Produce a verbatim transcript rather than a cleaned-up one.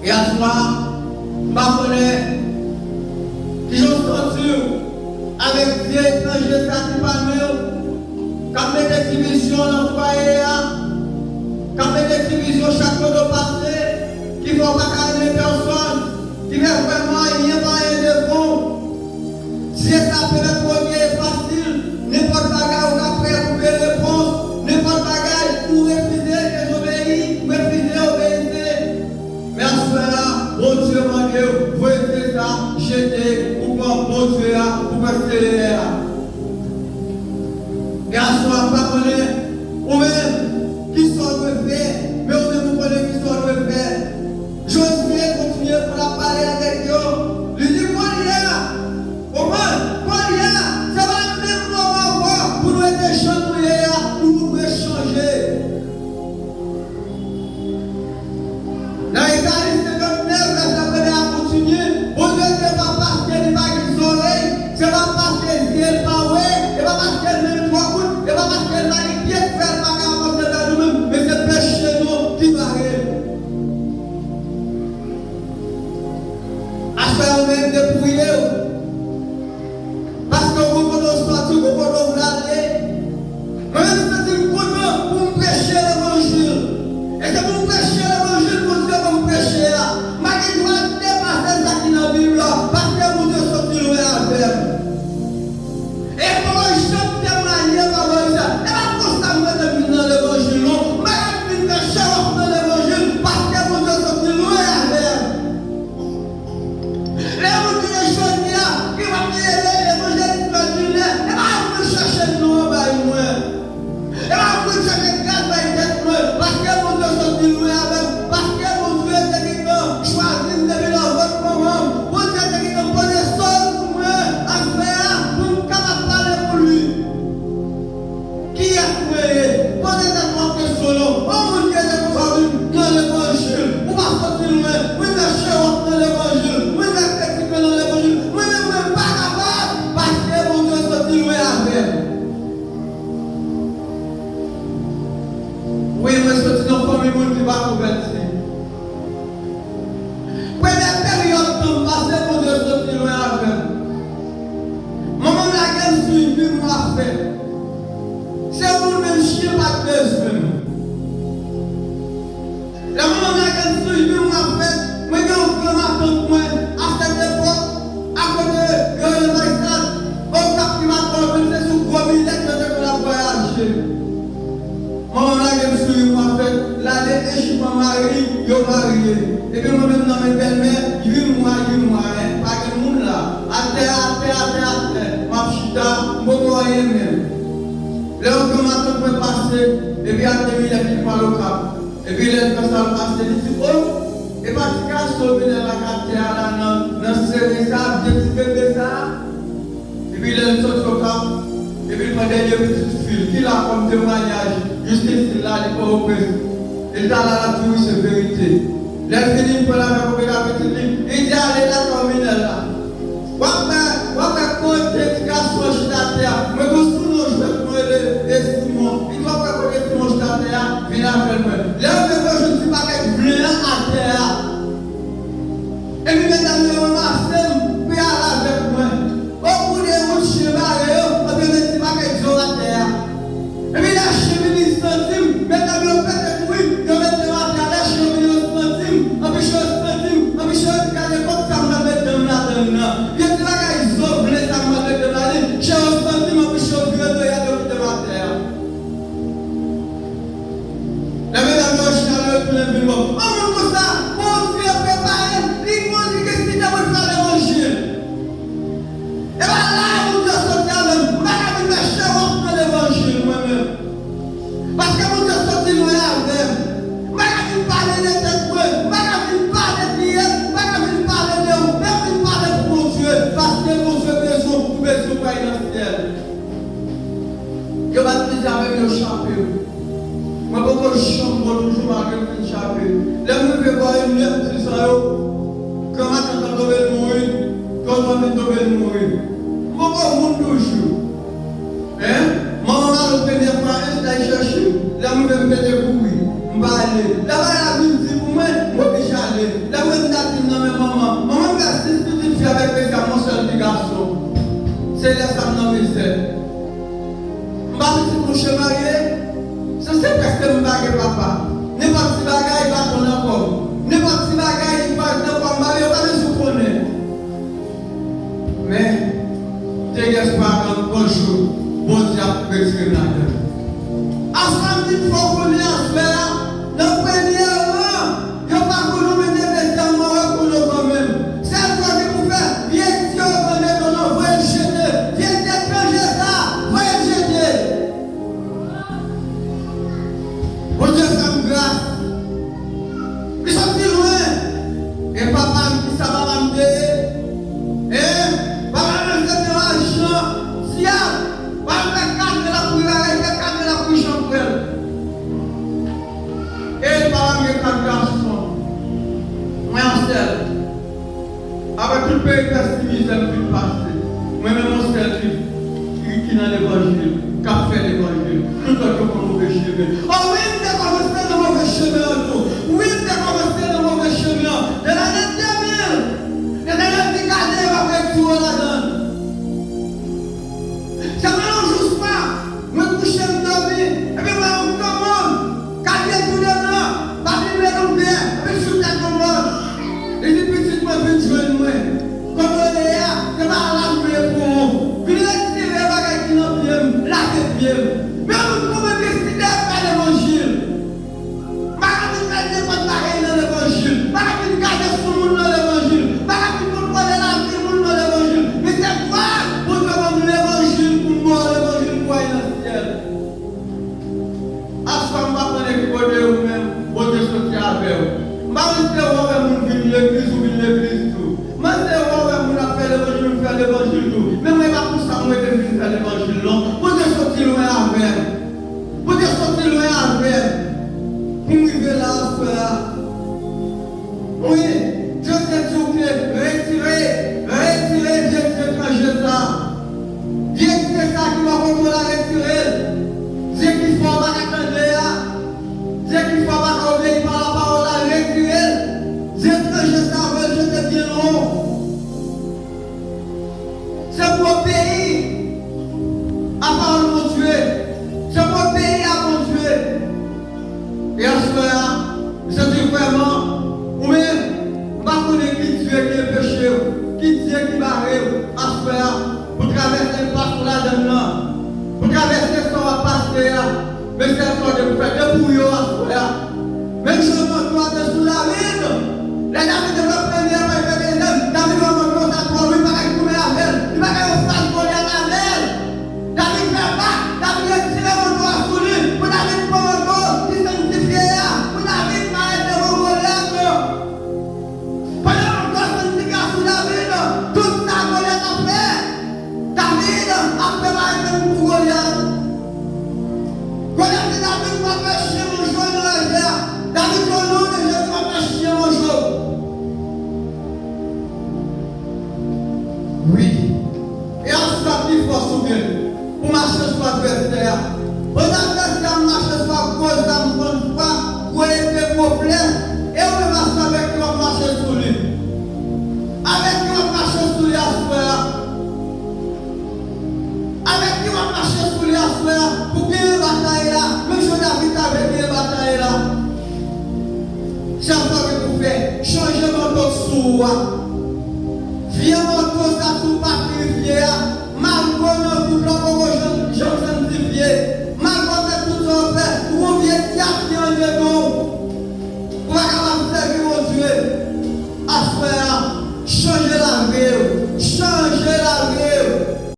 Yaswa, m pa konnen kijan w santi w avèk zye etranje sa ki pa men w, k ap mete divizyon nan fwaye a, k ap mete divizyon chak kote w pase, ki fè w pa ka renmen pèsonn, ki fè vrèman anyen pa anyen devan w. Zye sa pèmèt w gen fasil, nenpòt bagay ou ka prè pou gen repons, nenpòt bagay ou refize dezobeyi, ou refize obeyite. Men aswè a, Bondye mande w, voye zye sa, jete, ou pran Bondye a, ou pran Senyè a. E aswè a, m pa konnen ou menm, kisa w dwe fè, men ou menm ou konnen kisa w dwe fè. Jozye kontinye pou l ap pale avèk yo. Li di, kounye a, konprann, kounye a, se pa menm moman ankò pou nou rete jan nou ye a, pou nou dwe chanje. Nan Ezayi senkantnèf, vèsè premye a kontinye, Bondye di se pa paske li pa gen zòrèy, se pa paske zye l pa wè, e pa paske men l twò kout, e pa paske l pa gen pye k fè l pa ka avanse vè nou menm, men se peche nou ki bare l. Aswè a, ou menm depouye w. Paske ou gon kote w sòti, ou gon kote w vle ale. Mwen menm, m santi m kontan pou m preche levanjil. E se pou m preche levanjil Bondye ban m preche a. M pa gen dwa depase sa ki nan Bib la, paske Bondye soti lwen avè m. E m poko janm temwaye pawòl sa. E pa konsa m rete vin nan levanjil non. M pa ka vin fè show off nan levanjil, paske Bondye soti lwen avè m. Lè moun di jodi a, ki pa rele evanjelis Ferdinand, e pa mwen chache non an bay mwen. E pa mwen chache gras bay tèt mwen, paske Bondye soti lwen avè m, paske Bondye te gentan chwazi m depi nan vant manman m. Bondye te gentan poze sòl sou mwen, aswè a, pou m kapab pale pou li. Kiyès mwen ye? Poze tèt w kesyon non. Yon moun ki rete konsa w vin nan levanjil. Ou pa soti lwen. Mwen nan show off nan levanjil. Mwen nan kritike nan levanjil. Mwen menm mwen pa kapab. Paske Bondye soti lwen avè m. Wi, mwen soti nan fanmi moun ki pa konvèti. Premye peryòd tan m pase, Bondye soti lwen avè m. Manman m lage m sou uit mwa fèt. Se moun menm chen pa t bezwen m. Lè manman m lage m sou uit mwa fèt, mwen gen yon gran matant mwen, a sèt epòk, akote yo rele Maysad, Okap ki pa t lwen, se sou gwo bilèt yo te konn ap vwayaje. Manman m lage m sou uit mwa fèt, l ale Ejip an mari, yo marye. Epi mwen menm nan men bèlmè, uit mwa, uit mwa, en, pa gen moun la. Atè, atè, atè, atè, m ap chita, m poko wè anyen menm. Lè yon gran matant mwen pase, epi ak de minèt ki pral Okap. Epi lè l fè sa l pase, li di, o, e pa ti gason Minèl ak atè a la nan, nan sere sa, vye ti bebe sa a? Epi lè l soti Okap, epi l pran dènye pitit fi l, ki la kòm temwayaj, jiskisi la, li Pòtoprens. E l t al la, l ap di wi, se verite. Lè l fini, l pran l avèk yon pita pitit li, li di, ale lakay Minèl la. W ap wè, w ap wè kote ti gason an chita atè a. Mwen gen yon sounon jwèt mwen rele, e Simon. Li di, w ap wè kote Simon chita atè a, vin avè mwen. Lè yo rive, yo jwenn ti bagay blan an atè a. Epi medam yo ranmase m pou y al avèk mwen. O kou de wout chen bare yo, anpi yo met ti bagay djòl atè a. Epi lè chen vini santi m, medam yo pete kouri, yo mete m atè a, lè chen vini yo santi m, anpi chen yo santi m, anpi chen yo di gade kòb sa m pral met dan m ladann nan. Vye ti bagay zo ble sa m pral met dan m ladann, chen yo santi m, anpi chen yo vire do y al yo kite m atè a. Lè medam yo chen al yo tounen vin bò m. Yon moun konsa, Bondye prepare l, li konnen ki si te pou l fè levanjil. E pa la a Bondye soti avè m. M pa ka vin fè show off nan levanjil mwen menm. Paske Bondye soti lwen avè m. M pa ka vin pale de tèt mwen. M pa ka vin pale kiyès. M pa ka vin pale de ou. Men vin pale pou Bondye. Paske Bondye bezwen w pou bezwen w pral nan syèl. Yo bat mize avè m, yo chape m. Mwen poko janm bon toujou malgre m fin chape. Lè m rive bò inèdtan yo, gran matant lan tonbe l mouri, tonton vin tonbe l mouri. M poko moun toujou. Hein? Manman m ale premye fwa, hein, l al chèche m. Lè m rive m pete kouri, m pa ale. Lè bagay la vin di pou mwen, m oblije ale. Lè mwen Peyi pèsi mizè m fin pase. Mwen menm yon sèl ki, ki, ki nan levanjil, k ap fè levanjil. Tout lòt yo pran move chemen. O wi, m te kòmanse nan move chemen an tou. Wi, m te kòmanse nan move chemen an. Nan lane de mil, Letènèl di gade, m ap retire w ladan l. Sèlman yon jou swa, mwen kouche m dòmi, epi m wè yon granmoun k abiye tou de blan, pa plimen long vyè, epi l sou tèt yon mòn. Li di, pitit mwen, vin jwenn mwen. Kote w ye a, se pa la m ye pou ou. Vin retire bagay ki nan pye m, lave pye m. Men moun kòmanse deside fè levanjil. M pa ka vin fè nenpòt bagay nan levanjil. M pa ka vin gade sou moun nan levanjil. M pa ka vin kontwole lavi moun nan levanjil. Men se vre, Bondye ban m levanjil pou m ba w levanjil pou w al nan syèl. Aswè m pa konnen ki kote ou menm, Bondye soti avè w. M pa vin se wè w wè moun vin legliz ou vin legliz tou. Mwen se wè w wè moun ap fè levanjil, vin fè levanjil tou. Men mwen pa pou sa m rete vin fè levanjil non. Bondye soti lwen avè m. Bondye soti lwen avè m pou m rive la aswè a. Wi, Dye te di w ke retire, retire vye dye etranje sa. Vye dye sa ki bò kote w la, retire l. Dye ki fè w pa ka tande a, dye ki fè w pa ka obeyi pa lapawòl la, retire l. Dye etranje sa, voye l jete byen lwen. Se pou obeyi a pawòl Bondye. Se pou obeyi a Bondye. E aswè a, m santi vrèman, ou menm, m pa konnen ki dye ki anpeche w, ki dye ki bare w aswè a pou travèse pas ou ladan l lan, pou travèse sa w ap pase a. Men sèl sa w gen pou fè, debouye w aswè a. Menm jan manto a te sou David. Lè David te pran premye, apre l fè dezyèm, David wè manto sa twò lou, li pa ka goumen avè l, li pa ka yon fas Golyat avè l. David fè bak, David retire manto a sou li, pou David pran manto ki sanntifye a, pou David parèt devan Golyat. Pandan manto a sanntifye a sou David, tout sa Golyat ap fè, David ap prepare tèt li pou Golyat. Golyat di David, "W ap fè chen manje w nan lajè a." David di, "O non de Jezi, w ap fè chen manje w." Wi. E aswè a ki fòs ou gen pou mache sou advèsè a. Pandan advèsè a ap mache sou ak gwo zam fann fwa, gwo epe, gwo flèch, e ou menm aswè avèk ki w ap mache sou li? Avèk ki w ap mache sou li aswè a? Avèk ki w ap mache sou li aswè a pou genyen batay la, menm jan David t avle genyen batay la? Sèl sa w gen pou fè, chanje manto k sou ou a. Vye manto sa, si w pa pirifye a, malgre w nan gwoup la, w poko janm